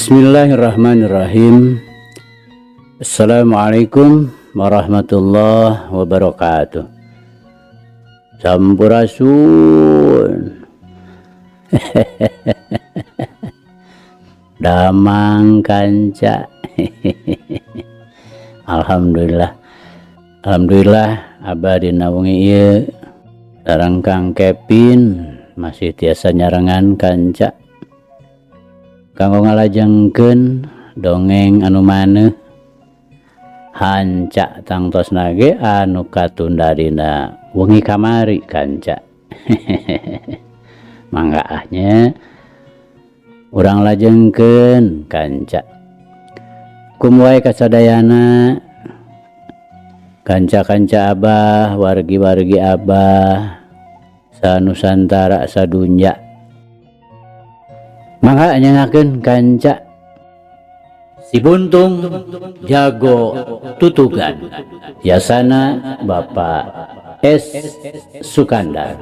Bismillahirrahmanirrahim. Assalamualaikum warahmatullahi wabarakatuh. Sampurasun. Damang kanca. Alhamdulillah. Alhamdulillah abah dina wengi ieu sareng Kang Kevin masih tiasa nyarengan kanca. Kanggo ngalajengkeun dongeng anu maneuh hanca tangtosna ge anu katunda dina wengi kamari kanca. Mangga ah nya urang lajengkeun kanca. Kum wae kasadayana kanca-kanca abah, wargi-wargi abah sanusantara sadunya. Mangga nyengakeun kanca Si Buntung Jago Tutugan Yasana Bapak S Sukandar.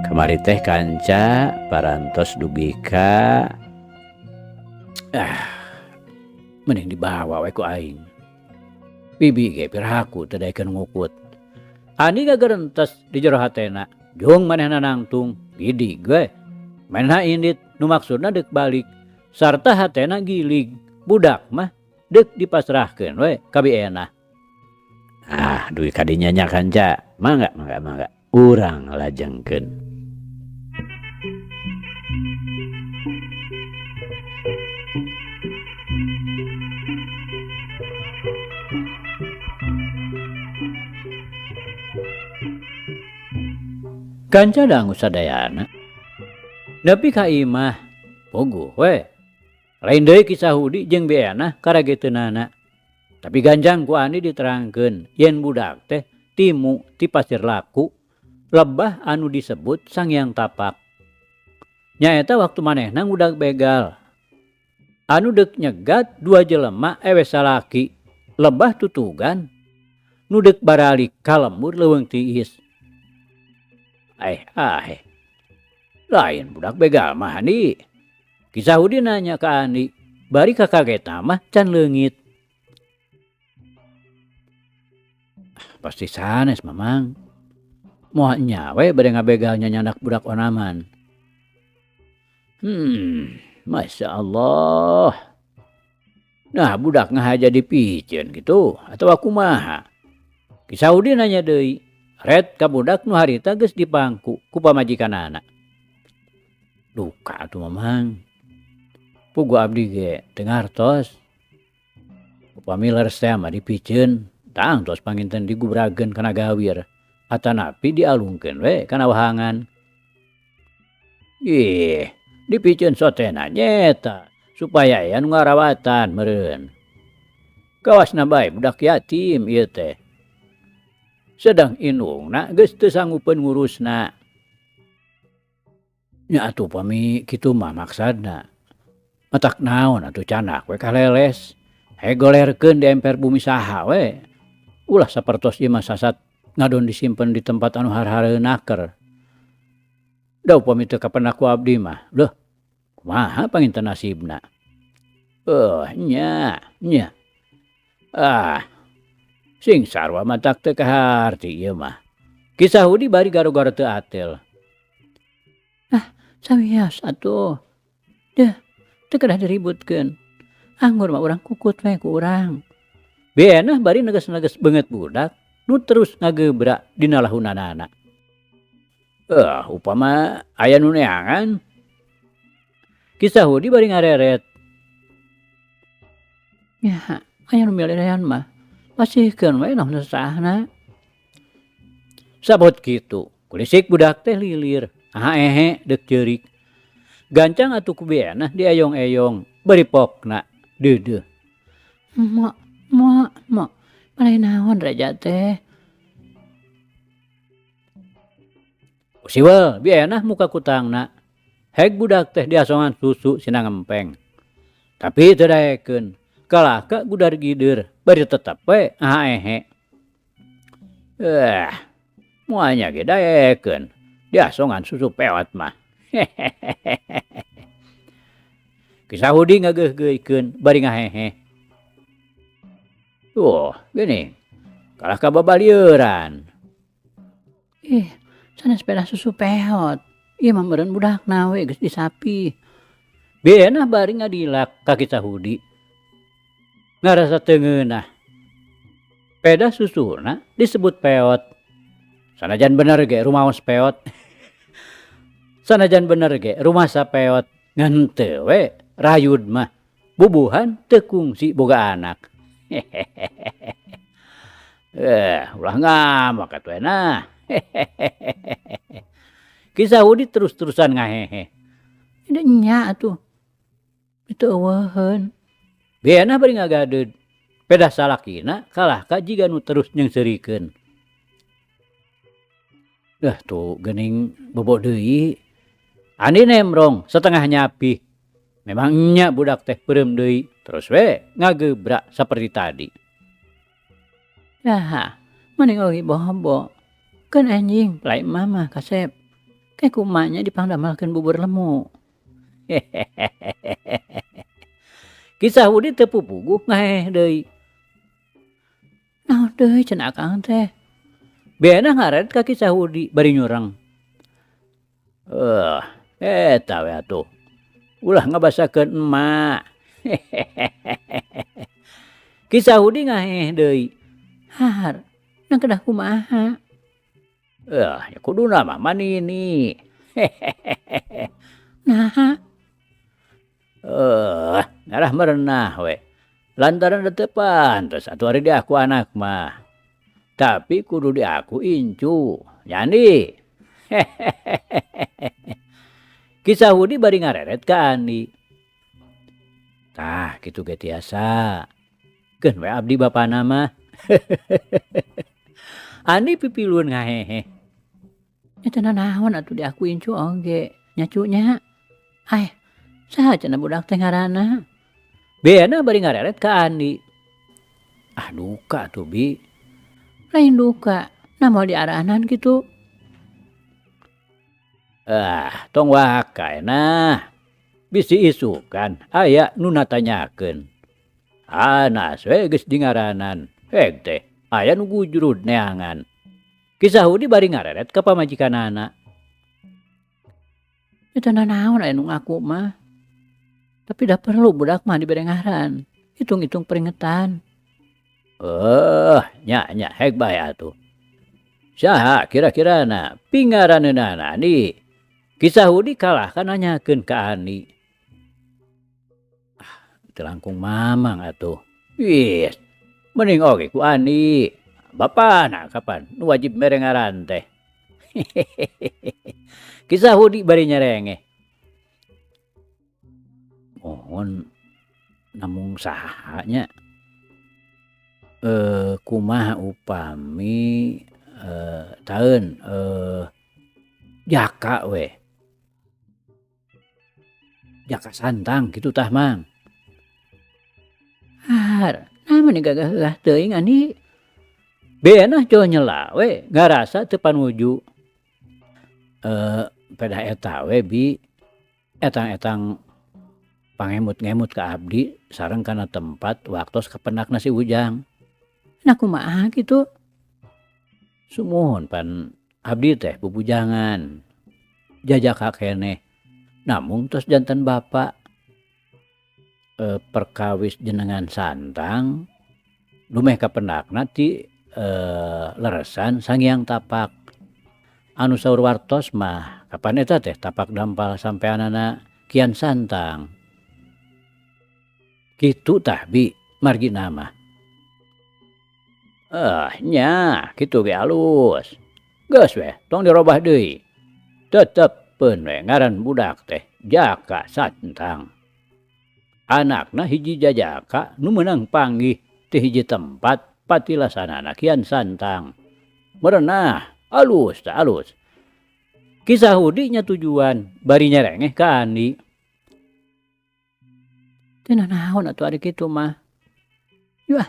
Kamari teh kanca parantos dugi ka mending dibawa we ku aing. Bibi ge piraku teu daekeun ngukut. Ani gagerentes di jero hatena, jung manehna nangtung, gidig we. Manehna indit nu maksudna deuk balik, sarta hatena gilig, budak mah deuk dipasrahkeun we ka bienah. Ah, dugi ka dinya nya kanca. Mangga, mangga, mangga. Urang lajengkeun. Kanca dangu sadayana. Nepi ka imah, puguh we. Lain deui kisah Hudi jeung Bienah karageteunana. Tapi ganjang ku Andi diterangkeun yen budak teh timu ti pasir laku lebah anu disebut Sangyang Tapak. Nyaeta waktu manehna ngudag begal. Anu deuk nyegat dua jelema ewe salaki lebah tutugan nu deuk baralik ka lembur leuweung tiis. Lain budak begal mah Andi. Kisah Hudi nanya ke Andi, bari kakagetna mah can leungit. Pasti sanes mamang. Moal nya we bade ngabegal nyanyanak budak onaman. Masya Allah. Nah budak ngahaja dipiceun gitu atau kumaha? Kisah Hudi nanya deui. Red ka budak nu harita geus dipangku ku pamajikanana. Duka atuh mamang. Pugu abdi ge teu ngartos. Upami leres teh mah dipiceun, tangtos panginten digubrageun kana gawir atanapi dialungkeun we kana wahangan. Ih, dipiceun sotena nyeta supaya aya nu ngarawatan meureun. Kawasna bae budak yatim ieu teh. Sedang indungna geus teu sanggupeun ngurusna. Nya atuh pami kitu mah maksadna. Matak naon atuh canak we kaleles. Hegolerkeun di emper bumi saha we. Ulah sapertos ieu mah sasat ngadon disimpen di tempat anu har-hareunaker. Da upami teu kapendak ku abdi mah, leuh kumaha panginten nasibna. Nya, nya. Ah, sing sarwa matak teu kaharti ieu mah. Kisah Hudi bari garo-garo teu atel. Ah, sawios atuh. Deuh, teu kedah diributkeun. Anggur mah urang kukut we ku urang. Bienah bari neges-neges beungeut budak nu terus ngagebra dina lahunanana. Upama aya nu neangan. Kisah Hudi bari ngareret. Nya, aya nu milerean mah. Pasihkeun we naon sasahna. Sabot kitu, kulisik budak teh lilir, aha ehe deuk ceurik. Gancang atuh ku bienah dieyong-eyong, bari pokna deudeuh. Mak, mak, mak, palai naon Raja teh? Siwel, bienah muka kutangna. Heg budak teh diasongan susu sina ngempeng. Tapi teu daekeun, kalah ka gudar gider, bari tetep we ahaehe. Eh, moal nya ge daekeun, diasongan susu peot mah. Ki Sahudi ngageugeuikeun bari ngahehe. Tuh, geuning, kalah ka babalieuran. Ih, sanes pedah susu peot. Ieu mah meureun budakna we geus disapih. Bienah bari ngadilak ka Ki Sahudi. Ngarasa teu ngeunah. Pedah susuna disebut peot. Sanajan bener ge rumaos peot. Sanajan bener ge rumasa peot. Ngan teu we rayud mah. Bubuhan teu kungsi boga anak. Eh, ulah ngamak atuh nah. Ki Sahudi terus-terusan ngahehe. Ini nya atuh. Itu eueuheun. Bienah bari ngagadeud. Pedah salakina kalah ka jiga nu terus nyeungseurikeun. Dah tuh geuning bobo deui. Andi nemrong setengah nyapih. Memang nya budak teh peureum deui. Terus we ngagebrak seperti tadi. Dah, mending oge bobo. Keun anjing pelai mama kasep. Kayak kumanya dipangdamalkeun bubur lemu. Ki Sahudi teu pupuguh ngaheh deui. Naon deui cenah akang teh? Bienah ngaret ka Ki Sahudi bari nyureng. Eta we atuh. Ulah ngabasakeun emak. Ki Sahudi ngaheh deui. Har, nang kedah kumaha? Ya kuduna mah manini. Naha? Ngarah merenah we. Lantaran teu pantes atuh ari diaku anak mah. Tapi kudu diaku incu. Nyandi. Ki Sahudi bari ngareret ka Andi. Tah kitu ge tiasa. Keun we abdi bapana mah. Andi pipilueun ngahehe. Nya teh nanaon atuh diaku incu oge nya cu nya. Aeh, saha cenah budak teh ngaranna? Biena bari ngareret ka Andi. Ah duka atuh bi. Lain duka, nah moal diarahanan kitu. Ah, tong waka nah. Bisi isukan aya nu natanyakeun. Anas we geus dingaranan. Heg teh aya nu gujrud neangan. Ki Sahudi bari ngareret ka pamajikanana. Eta nanaon aya nu ngaku mah. Tapi dah perlu budak mah dibere ngaran. Hitung-hitung peringetan. Nya nya heg bae atuh. Saha kira-kirana pingaraneunana ni? Ki Sahudi kalah ka nanyakeun ka Andi. Ah, teu langkung mamang atuh. Ih, mending oge ku Andi. Bapana kapan nu wajib mere ngaran teh. Ki Sahudi bari nyerengeh. Mohon namung saha nya. Kumaha upami taeun jaka we. Jaka Santang kitu tah mang. Har, nah meni gagah heuah teuing Andi. Benah jauh nyela we ngarasa teu panuju. Pedah eta we bi etang-etang pangemut-ngemut ka abdi sareng kana tempat waktos kapendakna si Ujang. Nah kumaha kitu? Sumuhun pan abdi teh bubujangan. Jajaka keneh. Namung tos janten bapa. Perkawis jenengan Santang dumeh kapendakna ti leresan Sangiang Tapak. Anu saur wartos mah kapan eta teh tapak dampal sampeanana Kian Santang. Kitu tah bi margina mah. Nya kitu ge alus. Geus we tong dirobah deui. Tetep peun we ngaran budak teh Jaka Santang. Anakna hiji jajaka nu meunang panggih ti hiji tempat patilasanana Kian Santang. Merenah, alus tah alus. Ki Sahudi nya tujuan bari nyerengeh ka Andi. Teu nanaon atuh ari kitu mah. Yuh ah,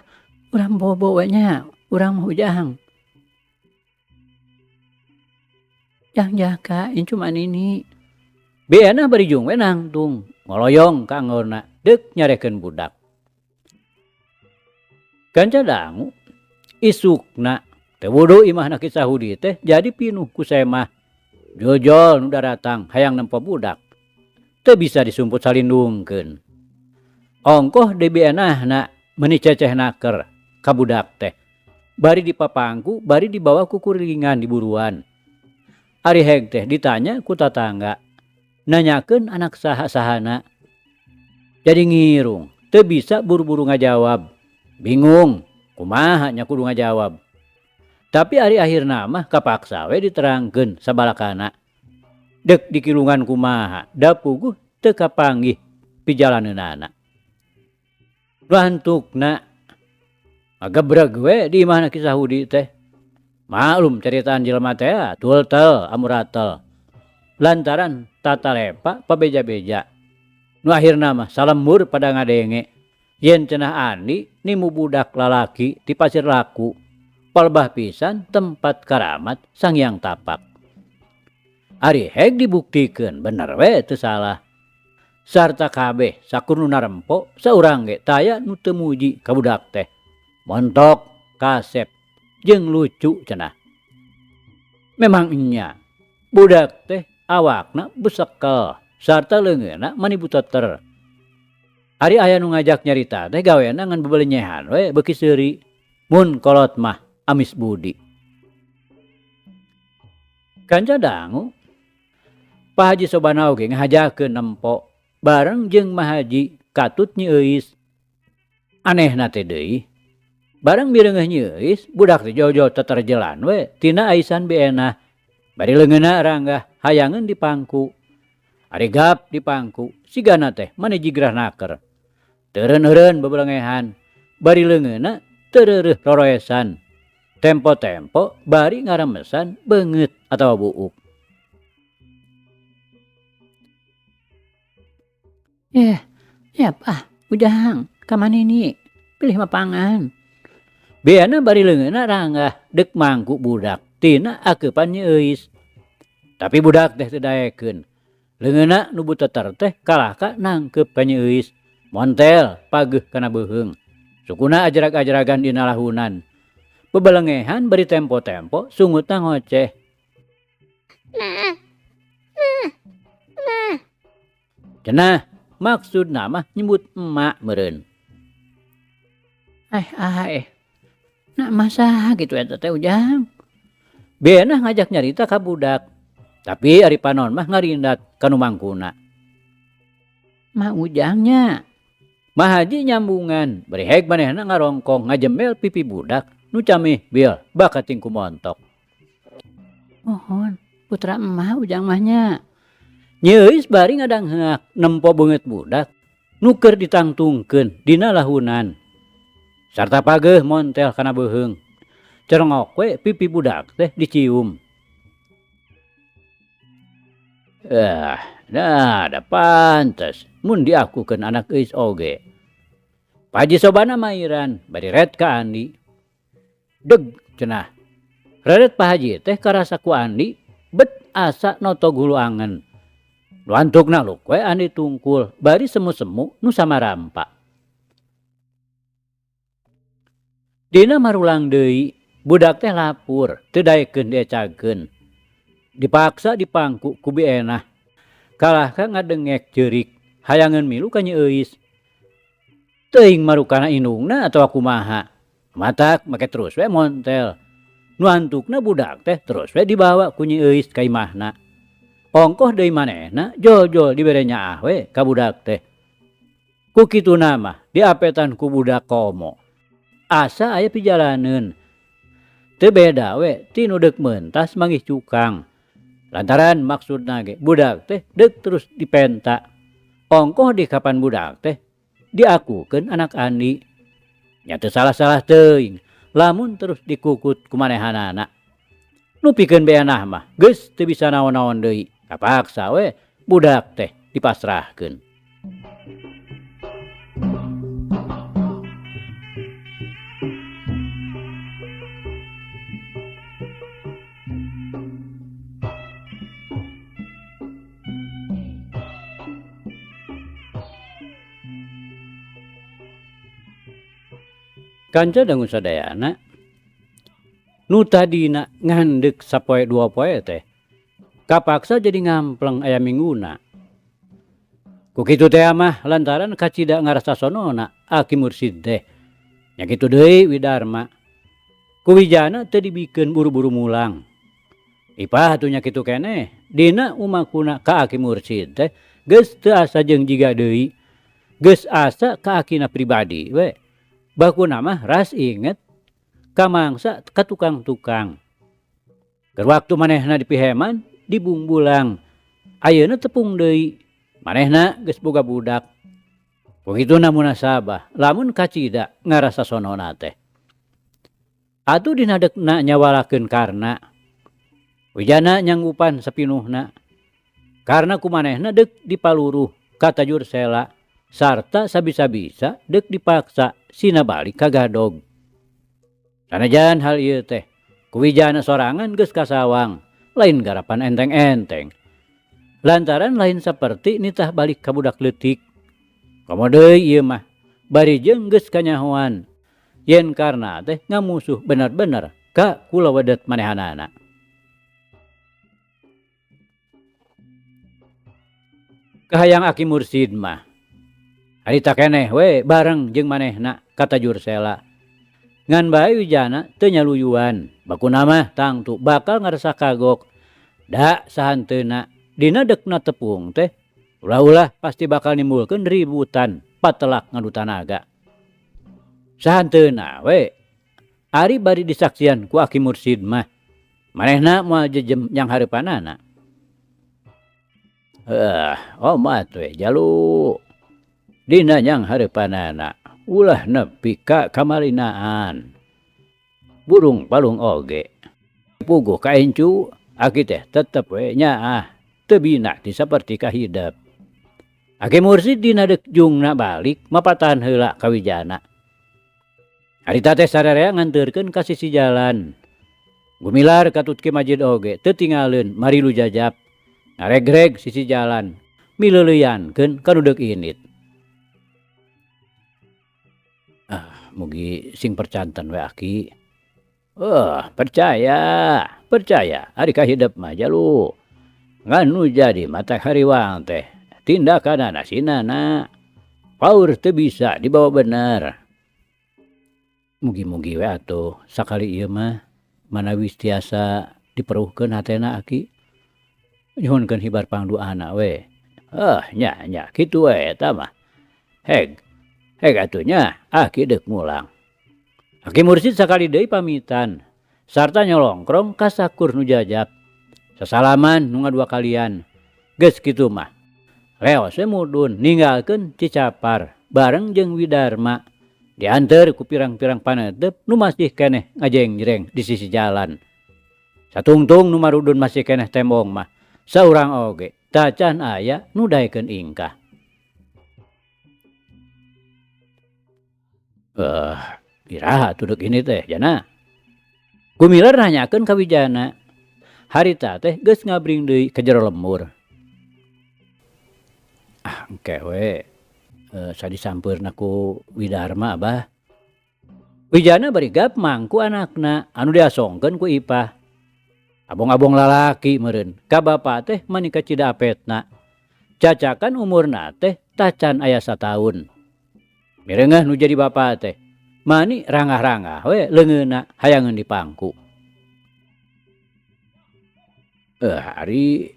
urang bobo we nya, urang mah ujang. Jang jaka incu manini. Bienah barijung we nangtung, ngoloyong ka anggorna deuk nyarekeun budak. Kanca dangu, isukna teu wudu imahna Ki Sahudi teh jadi pinuh ku semah. Jojol nu daratang hayang nempo budak. Teu bisa disumput salindungkeun. Ongkoh deui bienahna meuni ceceh naker ka budak teh. Bari dipapangku bari dibawa ku kurilingan diburuan. Ari heg teh ditanya ku tatangga, nanyakeun anak saha-sahana. Jadi ngirung, teu bisa buru-buru ngajawab. Bingung, kumaha nya kudu ngajawab. Tapi ari akhirna mah kapaksa we diterangkeun sabalakana. Dek dikilungan kumaha, da puguh teu kapanggih pijalaneunana. Nu antukna ngagebreg we di imahna Ki Sahudi teh. Maklum caritaan jelema teh tultel amuratel. Lantaran tatalepa pabeja-beja. Nu akhirna mah salembur pada ngadenge yen cenah Andi nimu budak lalaki ti Pasir Laku. Palebah pisan tempat karamat Sang Hyang Tapak. Ari heg dibuktikeun bener we teu salah. Sarta kabeh sakur nu narempo saurang ge taya nu teu muji ka budak teh. Montok, kasep, jeung lucu cenah. Memang nya, budak teh awakna besekel sarta leungeunna mani buteter. Ari aya nu ngajak nyarita teh gawena ngan bebelenyehan we beuki seuri. Mun kolot mah amis budi. Kanca dangu, Pak Haji Sobana oge ngahajakeun nempo bareng jeung Mahaji katut Nyi Euis. Anehna teh deui, bareng mireungeuh Nyi Euis, budak teh jol-jol teterjelan we tina aisan bienah. Bari leungeunna ranggah hayangeun dipangku. Ari gap dipangku, sigana teh mani jigrah naker. Teu eureun-eureun bebelengehan, bari leungeunna teu reureuh roroesan. Tempo-tempo bari ngaremesan beungeut atawa buuk. Eh, yap ah, ujang, ka manini, pilih mapangan. Biana bari leungeunna ranggah deuk mangku budak tina akeupan Nyi Euis. Tapi budak teh teu daekeun. Leungeunna nu buteter teh kalahka nangkeup ka Nyi Euis, montel pageuh kana beuheung. Sukuna ajrag-ajragan dina lahunan. Bebelengehan bari tempo-tempo sungutna ngoceh. Cenah maksudna mah nyebut emak meureun. Eh ah eh. Nak masa gitu eta teh ujang. Benah ngajak nyarita ka budak. Tapi ari panon mah ngarindat ka nu mangkuna. Mah ujangnya. Mahaji nyambungan bari heg manehna ngarongkong ngajembel pipi budak nu camih bil bakating ku montok. Mohon putra emak ujang mah nya. Nyi Euis bari ngadangheak nempo beungeut budak nu keur ditangtungkeun dina lahunan. Sarta pageuh montel kana beuheung. Cerengok we pipi budak teh dicium. Eh, nah da pantes mun diakukeun anak Euis oge. Pak Haji Sobana mairan bari ret ka Andi. Deg cenah. Reret Pak Haji teh karasa ku Andi bet asa notog hulu angen. Nu antukna luk we Andi tungkul bari semu-semu nu samarampa. Dina marulang deui budak teh lapur teu daekeun diecagkeun. Dipaksa dipangku ku bienah. Kalahka ngadengek ceurik hayangeun milu ka Nyi Euis. Teuing marukana indungna atawa kumaha. Matak make terus we montel. Nu antukna budak teh terus we dibawa ku Nyi Euis ka imahna. Ongkoh deui manehna jol-jol dibere nyaah we ka budak teh. Ku kituna mah diapetan ku budak komo. Asa aya pijalaneun. Teu beda we ti nu deuk meuntas manggih cukang. Lantaran maksudna ge budak teh deuk terus dipenta. Ongkoh di kapan budak teh diakukeun anak Andi. Nya teu salah-salah teuing lamun terus dikukut ku manehanana. Nu pikeun beanah mah geus teu bisa naon-naon deui, kapaksa we budak teh dipasrahkeun. Kanca dangu sadayana nu tadina ngandek sapoe dua poe teh kapaksa jadi ngampleng aya mingguna. Ku kitu teh mah lantaran kacida ngarasa sonona Aki Mursid teh. Nya kitu deui Widarma. Ku Wijana teu dibikeun buru-buru mulang. Ipah atuh nya kitu keneh dina umakuna ka Aki Mursid teh geus teu asa jeung jiga deui. Geus asa ka akina pribadi we. Bakuna mah ras inget kamangsa ka tukang-tukang. Keur waktu manehna dipiheman dibungbulang. Ayeuna tepung deui. Manehna geus boga budak. Kukituna munasabah lamun kacida ngarasa sonona teh. Atuh dina dekna nyawalakeun karna. Wijana nyanggupan sapinuhna. Karna ku manehna deuk dipaluruh ka tajur sela sarta sabisa-bisa deuk dipaksa sina balik ka gadog. Sanajan hal ieu teh ku Wijana sorangan geus kasawang, lain garapan enteng-enteng. Lantaran lain saperti nitah balik ka budak leutik. Komo deui ieu mah bari jeung geus kanyahoan yen karna teh ngamusuh bener-bener ka kulawedet manehanana. Kahayang Aki Mursid mah harita keneh we bareng jeung manehna ka tajur sela. Ngan bae Wijana teu nyaluyuan, bakuna mah tangtu bakal ngarasa kagok. Da sahanteuna dina dekna tepung teh ulah-ulah pasti bakal nimbulkeun ributan patelak ngadu tanaga. Sahanteuna we ari bari disaksian ku Aki Mursid mah manehna moal jejem yang hareupanana. Omat we jalu dina nyang hareupanana ulah nepi ka kamalinaan. Burung palung oge puguh ka encu aki teh tetep we nyaah teu bina ti saperti kahidep. Aki Mursid dina deuk jungna balik mapatahan heula ka Wijana. Harita teh sararea nganteurkeun ka sisi jalan. Gumilar katut Ki Majid oge teu tingaleun marilu jajap. Ngaregreg sisi jalan mileuleuyankeun ka nu deuk indit. Mugi sing percanten we aki. Percaya, percaya ari kahidep mah jalu. Ngan nu jadi mata hariwang teh tindakanana sinana. Paur teu bisa dibawa bener. Mugi-mugi we atuh sakali ieu mah manawi tiasa diperuhkeun hatena aki. Nyuhunkeun hibar pangduana we. Nya nya kitu we eta mah. Heg, heg atuh nya aki deuk mulang. Aki Mursid sakali deui pamitan sarta nyolongkrong ka sakur nu jajap. Sasalaman nu ngadua kalian. Geus kitu mah. Leos we mudun ninggalkeun Cicapar bareng jeung Widarma. Dianteur ku pirang-pirang panetep nu masih keneh ngajengjreng di sisi jalan. Satungtung nu marudun masih keneh tembong mah saurang oge tacan aya nu daekeun ingkah. Iraha atuh deuk ini teh jana. Gumilar nanyakeun ka Wijana. Harita teh geus ngabring deui ka jero lemur. Engke we sadisampeurna ku Widarma abah. Wijana bari gap mangku anakna anu diasongkeun ku Ipah. Abong-abong lalaki meureun ka bapa teh mani kacida apetna. Cacakan umurna teh tacan aya sataun. Mireungeuh nu jadi bapa teh mani rangah-rangah we leungeunna hayangeun dipangku. Ari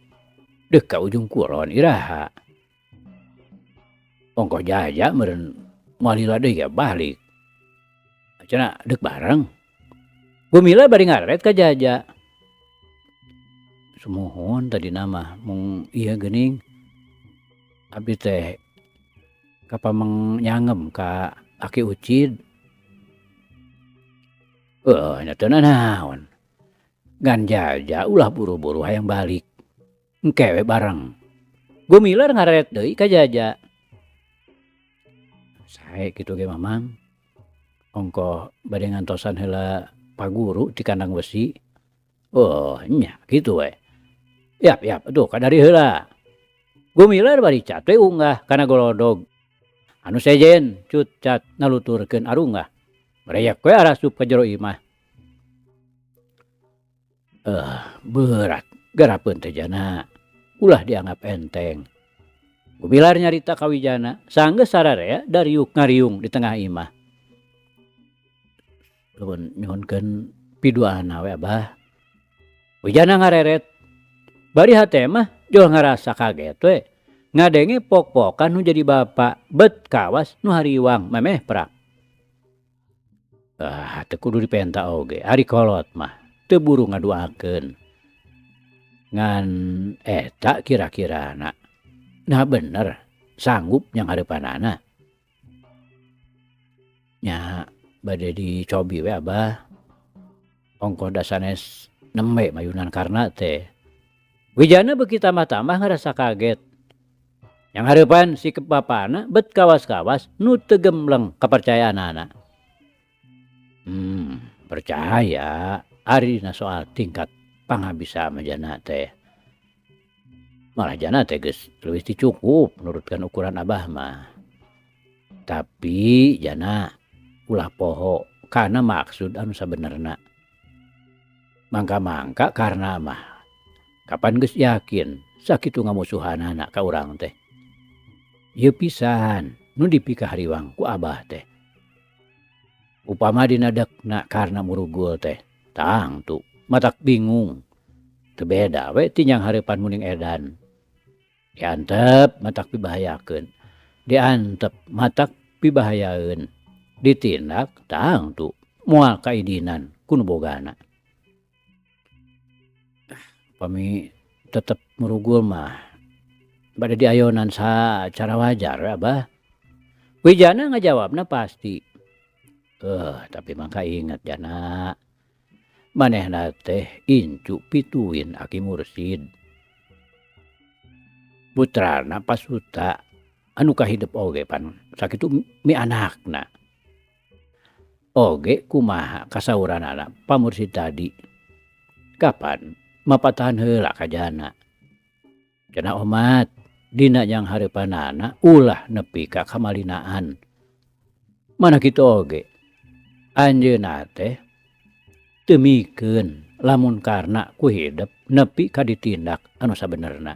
deuk ka ujung kulon iraha. Ongkoh jaja meureun moal lila deui ge balik. Cenah deuk bareng. Gumila bari ngaret ka jaja. Sumuhun tadina mah mung ieu geuning. Abdi teh Ka pameng nyangem ka Aki Ucid. Heuh nya teu nanaon. Ngan jaja ulah buru-buru hayang balik. Engke we bareng. Gumilar ngareret deui ka Jaja. Sae kitu ge Mamang. Ongkoh bade ngantosan heula paguru ti kandang wesi. Oh nya kitu we. Yap yap atuh kadari heula. Gumilar baricat we unggah kana golodog. Anu sejen cut cat naluturkeun arunggah. Bareyek we arasup ka jero imah. Berat garapeun teh jana. Ulah dianggap enteng. Gumilar nyarita ka Wijana sanggeus sararea dariuk ngariung di tengah imah. Nuhun nyuhunkeun piduana we abah. Wijana ngareret. Bari hate mah jol ngarasa kaget we. Ngadenge pok-pokan nu jadi bapa bet kawas nu hariwang memeh prak. Ah, teu kudu dipenta oge, ari kolot mah teu buru ngaduakeun. Ngan eta kira-kirana. Nah bener, sanggup nyang hareupanana. Nya bade dicobi we abah. Ongkoh da sanes nembe mayunan karna teh. Wijana beuki tambah-tambah ngarasa kaget. Yang hareupan sikep bapana bet kawas-kawas nu teu gembleng kapercayaanana. Percaya ari dina soal tingkat pangabisa mah jana teh. Malah jana teh geus leuwih ti cukup nurutkeun ukuran abah mah. Tapi jana ulah poho kana maksud anu sabenerna. Mangka-mangka karna mah kapan geus yakin sakitu ngamusuhanana ka urang teh. Ieu pisan nu dipikahariwang ku abah teh. Upama dina dekna karna murugul teh tangtu matak bingung. Teu beda we ti nyang hareupan muning edan. Diantep matak pibahayakeun. Diantep matak pibahayaeun. Ditindak tangtu moal kaidinan ku nu bogana. Upami tetep murugul mah bade diayonan sacara wajar we abah. Wijana ngajawabna pasti. Tapi mangka inget jana. Manehna teh incu pituin Aki Mursid. Putrana Pasuta anu kahidep oge pan sakitu mi anakna. Oge kumaha kasauranana Pa Mursid tadi. Kapan mapatahan heula ka jana. Jana omat dina jang hareupanana ulah nepi ka kamalinaan. Mana kitu oge anjeunna teh teu mikeun lamun karna ku hidep nepi ka ditindak anu sabenerna.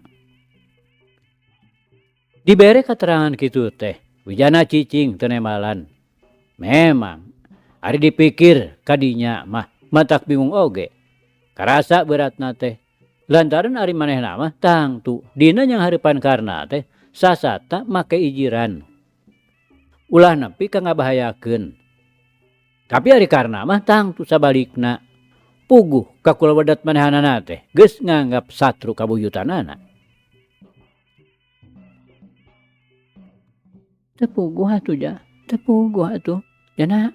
Dibere katerangan kitu teh Wijana cicing teu nembalan. Memang ari dipikir kadinya mah matak bingung oge. Karasa beratna teh lantaran ari manehna mah tangtu dina nyang hareupan karna teh sasata make ijiran. Ulah nepi ka ngabahayakeun. Tapi ari karna mah tangtu sabalikna. Puguh ka kulawedat manehanana teh geus nganggap satru kabuyutanana. Teu puguh atuh ja, teu puguh atuh. Jana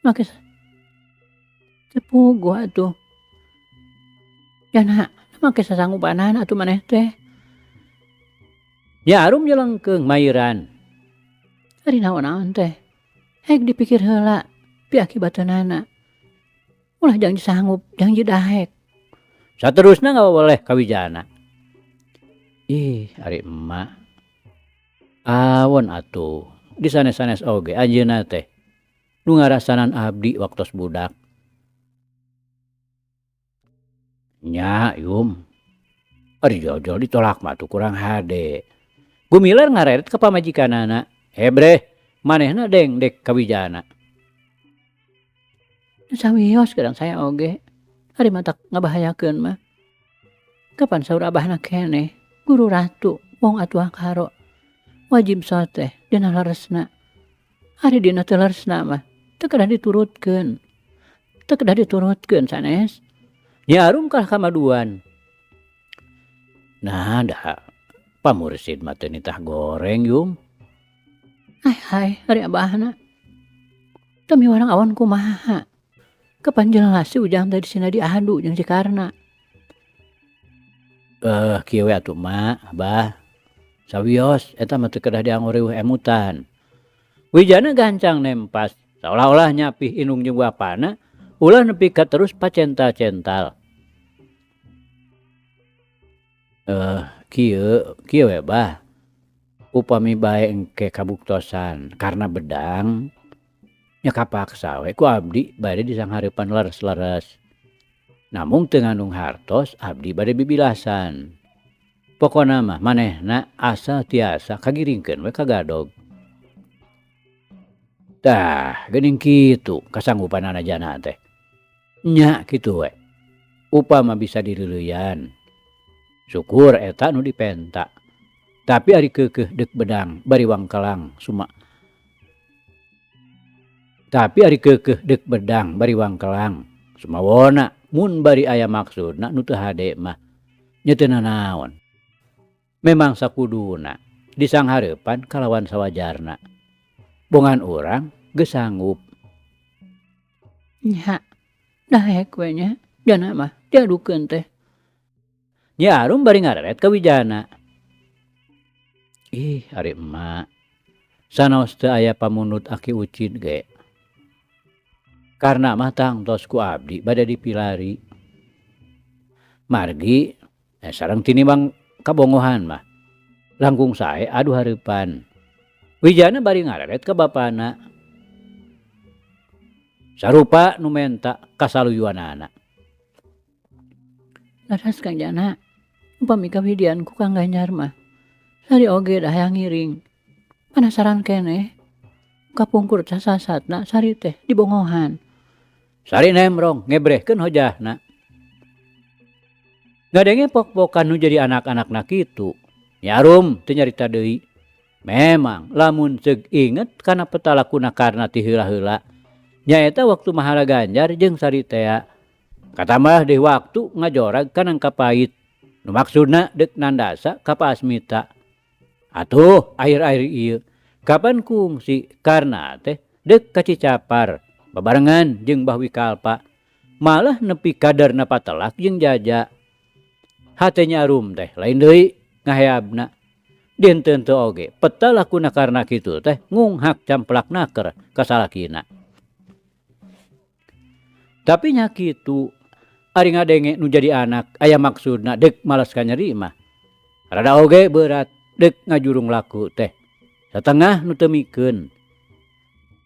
make teu puguh atuh. Jana make sasanggupanana atuh maneh teh. Nya arum nyelengkeung mairan. Ari naon-naon teh? Hek dipikir heula piakibateunana. Ulah janji sanggup, janji dahek. Saterusna ngawaboleh ka Wijana. Ih, ari emak. Awon atuh, di sanes-sanes oge anjeunna teh nu ngarasanan abdi waktos budak. Nya, Yum. Ari jol-jol ditolak mah atuh kurang hade. Gumilar ngareret ka pamajikanana. Hebreh, manehna dengdek ka Wijana. Sawios kadang saya oge. Ari matak ngabahayakeun mah. Kapan saur abahna keneh? Guru ratu wong atuh karo. Wajib soteh dina leresna. Ari dina teu leresna mah teu kedah diturutkeun. Teu kedah diturutkeun sanes. Nya arum kalah kamaduan. Nah, da pamursid mah teu nitah goreng, Yum. Hai hai ari abahna. Teu miwarang awan kumaha. Kapan jelas si Ujang teh disina diadu jeung si Karna. Kieu we atuh mak, abah. Sawios eta mah teu kedah dianggo riweuh emutan. Wijana gancang nempas, saolah-olah nyapih indung jeung bapana, ulah nepi ka terus pacental-cental. Kieu, kieu we bah. Upami bae engke kabuktosan karena bedang nya kapaksa we ku abdi bade disanghareupan leres-leres. Namung teu ngandung hartos abdi bade bibilasan. Pokona mah manehna asal tiasa kagiringkeun we ka gadog. Tah, geuning kitu kasanggupanana jana teh. Nya kitu we. Upama bisa direuleuyan. Syukur eta nu dipenta. Tapi ari keukeuh deuk bedang bari wangkelang suma. Tapi ari keukeuh deuk bedang bari wangkelang sumawona mun bari aya maksudna nu teu hade mah nya teu nanaon. Memang sakuduna disanghareupan kalawan sawajarna. Bongan urang geus sanggup. Nya, daek we nya, jana mah diadukeun teh. Nyi Arum bari ngareret ka Wijana. Ih, ari emak. Sanaos teu aya pamunut Aki Ucid ge. Karna mah tangtos ku abdi bade dipilari. Margi sareng tinimbang kabongohan mah. Langkung sae adu hareupan. Wijana bari ngareret ka bapana. Sarupa nu menta kasaluyuanana. Laras Kang Jana, upami kawidian ku Kang Ganjar mah. Sari oge dah hayang ngiring. Panasaran keneh. Kapungkur sasasatna sari teh dibongohan. Sari nemrong ngebrehkeun hojahna. Ngadenge pok-pokan nu jadi anak-anakna kitu. Nyi Arum teu nyarita deui. Memang lamun ceuk inget kana petalakuna Karna ti heula-heula. Nyaeta waktu Mahala Ganjar jeung Sari tea. Katambah deui waktu ngajorag ka nangka pait. Nu maksudna deuk nandasa ka Pa Asmita. Atuh akhir-akhir ieu kapan kungsi Karna teh deuk ka Cicapar babarengan jeung Bah Wikalpa. Malah nepi kadarna patelak jeung Jaja. Hate Nyi Arum teh lain deui ngaheabna. Dinten teu oge peta lakuna Karna kitu teh ngunghak camplak naker ka salakina. Tapi nya kitu ari ngadenge nu jadi anak aya maksudna deuk malas ka nyeri mah. Rada oge berat deuk ngajurung laku teh. Satengah nu teu mikeun.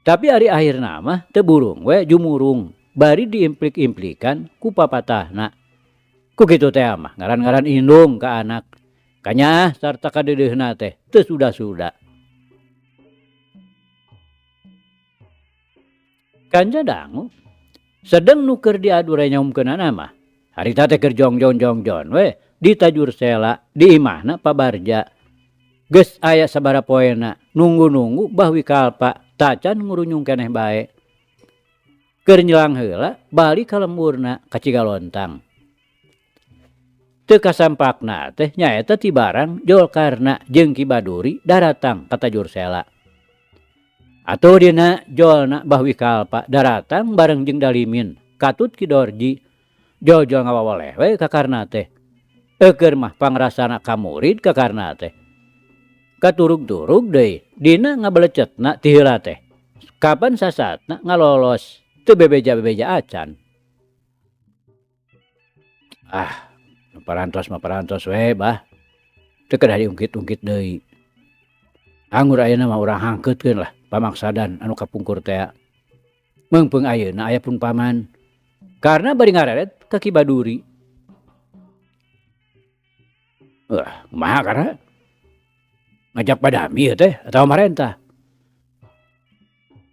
Tapi ari akhirna mah teu burung we jumurung bari diimplik-implikan ku papatahna. Ku kitu teh mah ngaran-ngaran indung ka anak. Kanyaah sarta kadeudeuhna teh teu suda-suda. Kanca dangu sedeng nu keur diadu renyomkeunana mah. Harita teh keur jongjon-jongjon we di tajur sela di imahna Pa Barja. Geus aya sabaraha poena nunggu-nunggu Bah Wikalpa tacan ngurunyung keneh bae. Keur nyelang heula balik ka lemburna ka Cigalontang. Teu kasampakna teh nyaeta ti barang Jol Karna jeung Ki Baduri daratang ka tajur sela. Atuh dina jolna Bah Wikalpa daratang bareng jeung Dalimin katut Ki Dorji. Jol-jol ngawawoleh we ka Karna teh. Eukeun mah pangrasana ka murid ka Karna teh. Katurug-turug deui dina ngabelecetna ti heula teh. Kapan sasatna ngalolos teu bebeja-bebeja acan. Ah, nu parantos mah parantos we bah. Teu kedah diungkit-ungkit deui. Anggur ayeuna mah urang hangkeutkeun lah pamaksadan anu kapungkur tea. Meungpeung ayeuna aya pun paman. Karena bari ngareret ka Ki Baduri. Wah, kumaha karena ngajak padami ieu teh atawa marentah.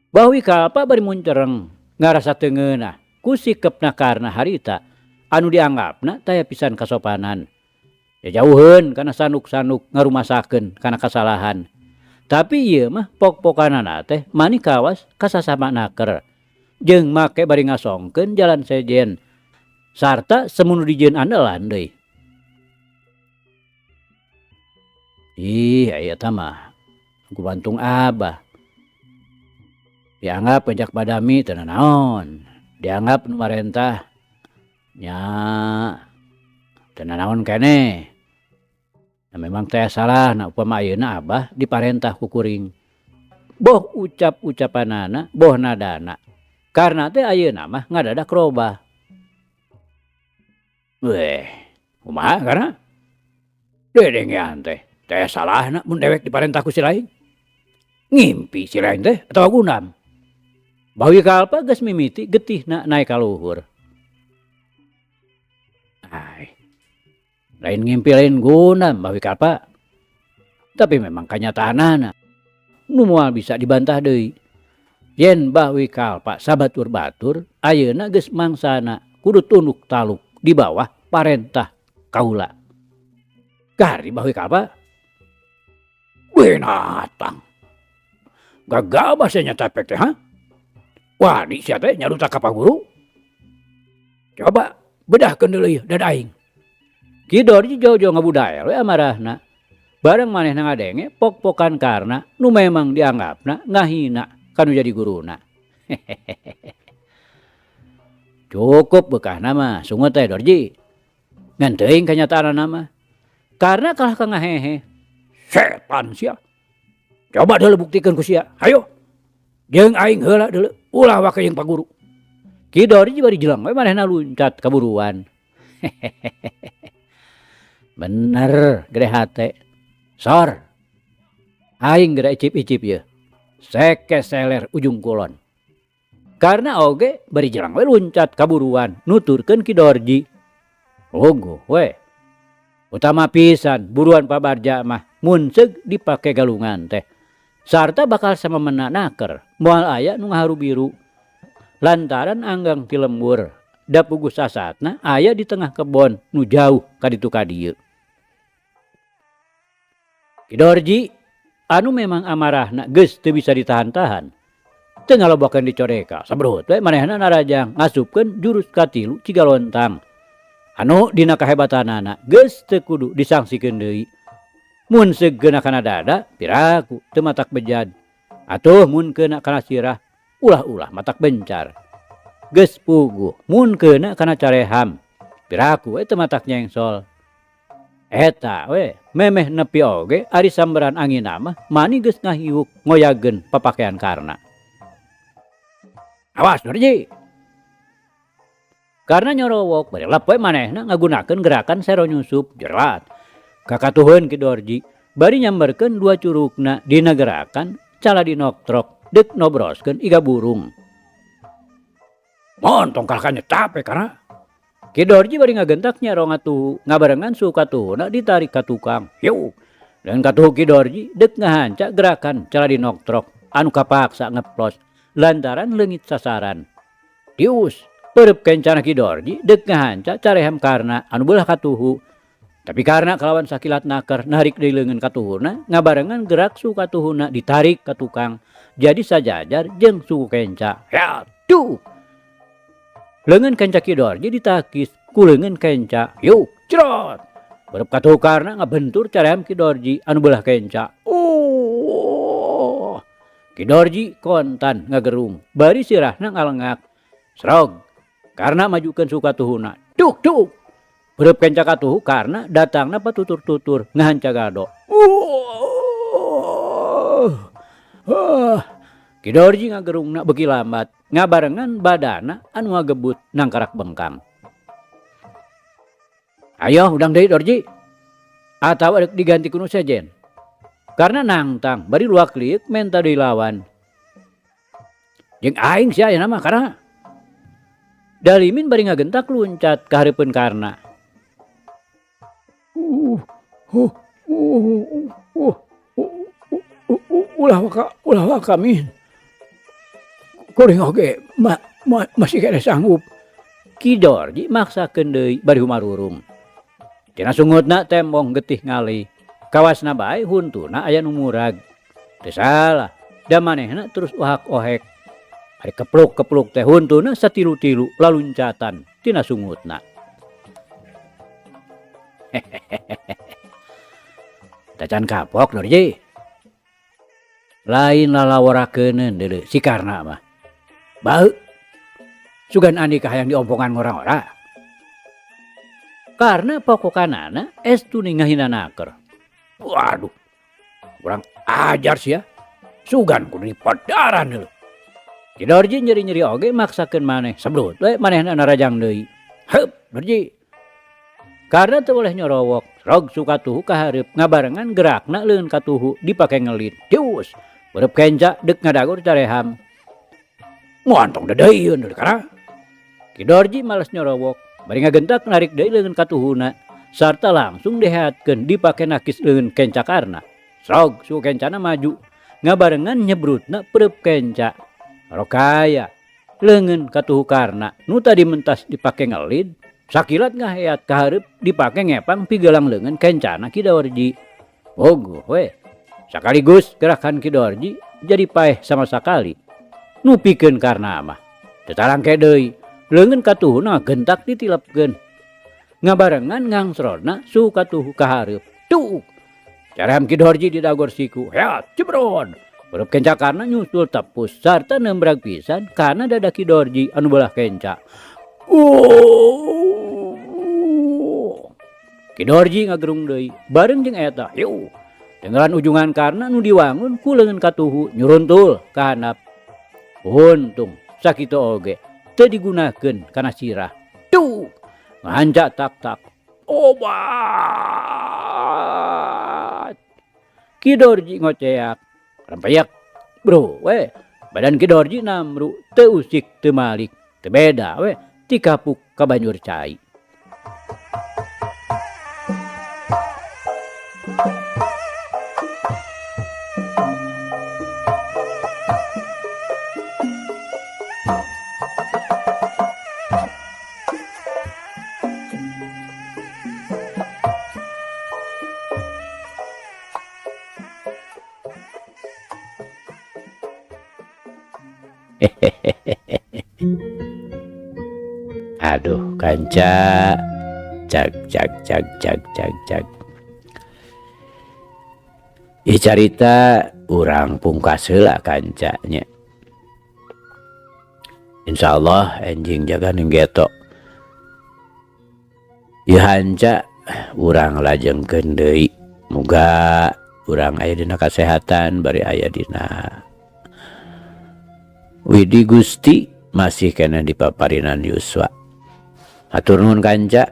Bah Wikalpa bari muncereng ngarasa teu ngeunah ku sikepna Karna harita anu dianggapna taya pisan kasopanan. Jajauheun kana sanuk-sanuk ngarumasakeun kana kasalahan. Tapi ieu mah pok-pokanana teh mani kawas kasasama naker. Jeung make bari ngasongkeun jalan sejen sarta semunu dijieun andalan deui. Ih, aya eta mah gubantung abah. Dianggap pencak badami teu nanaon, dianggap nu marentah nya teu nanaon keneh. Da memang teh salah na upama ayeuna abah diparentah ku kuring. Boh ucap-ucapanana, boh nadana. Karna teh ayeuna mah ngadadak robah. Weh, kumaha karna? Dedengean teh, teh salahna mun dewek diparentah ku si lain. Ngimpi si lain teh atawa gundam. Bawi kalpa geus mimiti getihna naek ka luhur. Ai, lain ngimpi lain gundam Bawi Kalpa. Tapi memang kanyataanana nu moal bisa dibantah deui. Yen Bahwi Kalpa sabatur-batur ayeuna geus mangsana kudu tunduk taluk di bawah parentah kaula. Gari Bahwi Kalpa binatang. Gagabah sia nyatapek teh ha? Wani sia teh nyaruta ka paguru? Coba bedahkeun deui ieu dada aing. Ki Dorji jauh-jauh ngabudael we amarahna. Bareng manehna ngadenge pok-pokan Karna nu memang dianggapna ngahina kanu jadi guruna. Cukup bekahna mah sungut teh Dorji. Ngan teuing kanyataanana mah. Karna kalah ka ngahehe. Setan sia. Coba deuleu buktikeun ku sia. Hayo. Jeung aing heula deuleu ulah waka jeung paguru. Ki Dorji bari jeleng we manehna luncat kaburuan. Bener gede hate. Sor. Aing geura icip-icip yeuh. Seke seler ujung kulon. Karna oge bari jeleng we luncat kaburuan nuturkeun Ki Dorji. Puguh we. Utama pisan buruan pabarja mah mun seug dipake galungan teh. Sarta bakal samemena naker moal aya nu ngaharu biru. Lantaran anggang ti lembur da puguh sasatna aya di tengah kebon nu jauh ka ditu ka dieu. Ki Dorji anu memang amarahna geus teu bisa ditahan-tahan. Teu ngalobokeun dicoreka sabrut we manehna narajang ngasupkeun jurus katilu Cigalontang. Anu dina kahebatanana geus teu kudu disangsikeun deui. Mun seug keuna kana dada piraku teu matak bejad. Atuh mun keuna kana sirah ulah-ulah matak bencar. Geus puguh mun keuna kana careham piraku we teu matak nyengsol. Eta we memeh nepi oge ari sambaran anginna mah mani geus ngahiuk ngoyageun papakean Karna. Awas Dorji. Karna nyorowok bari lep we manehna ngagunakeun gerakan sero nyusup jerat. Kakatuheun Ki Dorji bari nyamberkeun dua curugna dina gerakan caladi noktrok deuk nobroskeun iga burung. Montong kalah ka nyetap we Karna. Ki Dorji bari ngagentak nyero ngatuhu ngabarengan suhu katuhuna ditarik ka tukang. Yuk. Dan katuhu Ki Dorji deuk ngahanca gerakan caladi noktrok anu kapaksa ngeplos lantaran leungit sasaran. Dius peureub kencana Ki Dorji deuk ngahanca carehem Karna anu beulah katuhu. Tapi Karna kalawan sakilat naker narik deui leungeun katuhuna ngabarengan gerak suhu katuhuna ditarik ka tukang jadi sajajar jeung suku kenca. Ya duh. Leungeun kenca Ki Dorji ditakis ku leungeun kenca. Yuk, cerot. Beureub katuhu Karna ngabentur carehem Ki Dorji anu beulah kenca. Ki Dorji kontan ngagerung bari sirahna ngalengak. Srog. Karna majukeun suku katuhuna. Duk duk. Beureub kenca katuhu Karna datangna patutur-tutur ngahanca gado. Ki Dorji ngagerungna beuki lambat ngabarengan badana anu ngagebut nangkarak bengkang. Ayo udang deui Dorji. Atawa deuk diganti ku nu sejen. Karna nangtang bari luak liuk menta deui lawan. Jeung aing sia ayeuna mah Karna. Dalimin bari ngagentak luncat ka hareupeun Karna. Ulah waka, ulah waka min. Kuring oge masih kene sanggup. Ki Dorji maksakeun deui bari humarurung. Tina sungutna tembong getih ngalih. Kawasna bae huntuna aya nu murag. Teu salah, da manehna terus ohak-ohek. Ari kepluk-kepluk teh huntuna satilu-tilu laluncatan tina sungutna. Tacan kapok Dorji. Lain lalaworakeuneun deuleu si Karna mah. Baeu. Sugan Andika hayang diompongan ngora-ngora. Karna pokokanana estu ngahina naker. Waduh. Kurang ajar sia. Sugan kudu dipadaran deuleu. Ki Dorji nyeri-nyeri oge maksakeun maneh sebrut we manehna narajang deui. Heup Dorji. Karna teu boleh nyorowok, rog sukatuhu ka hareup ngabarengan gerakna leungeun katuhu dipake ngelit. Tius, beureub kenca deuk ngadagur careham. Moal tong deudeuieun deui kana. Ki Dorji males nyorowok, bari ngagentak narik deui leungeun katuhuna sarta langsung diheatkeun dipake nakis leungeun kenca Karna. Srog suku kencana maju ngabarengan nyebrutna peureub kenca. Rokaya leungeun katuhu Karna nu tadi mentas dipake ngelid sakilat ngaheat ka hareup dipake ngepang pigelang leungeun kencana Ki Dorji. Bogoh we. Sakaligus gerakan Ki Dorji jadi paeh sama sakali. Nu pikeun Karna mah teu tarangke deui leungeun katuhuna gentak ditilepkeun. Ngabarengan ngangsrona suhu katuhu ka hareup. Tuk. Careham Ki Dorji didagor siku. Heat jebron. Beureub kenca Karna nyusul tepus sarta nembrag pisan kana dada Ki Dorji anu belah kenca. Ki Dorji ngagerung deui bareng jeung eta. Hiu. Tenggelan ujungan Karna nu diwangun ku leungeun katuhu nyuruntul ka handap. Untung sakitu oge teu digunakeun kana sirah. Tuk. Ngahanca tak-tak. Obat. Ki Dorji ngoceak. Rempeyak. Bro we. Badan Ki Dorji namru teu usik teu malik. Teu beda we ti kapuk ka banjur cai. Aduh kanca, cag cag cag cag cag cag. Ieu carita urang pungkas heula kanca nya. Insyaallah enjing jaga ning geto. Ieu hanca urang lajengkeun deui. Muga urang aya dina kasehatan bari aya dina Widi Gusti masih kena dipaparinan yuswa. Hatur nuhun kanca,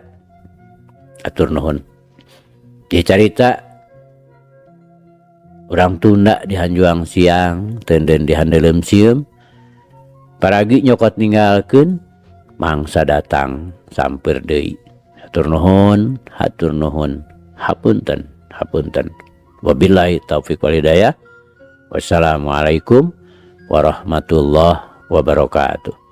hatur nuhun. Ieu carita urang tunda di hanjuang siang, teunden di handeuleum sieum. Paragi nyokot ninggalkeun, mangsa datang sampeur deui. Hatur nuhun, hatur nuhun, hapunten, hapunten. Wabillahi taufik wal hidayah. Wassalamualaikum warahmatullahi wabarakatuh.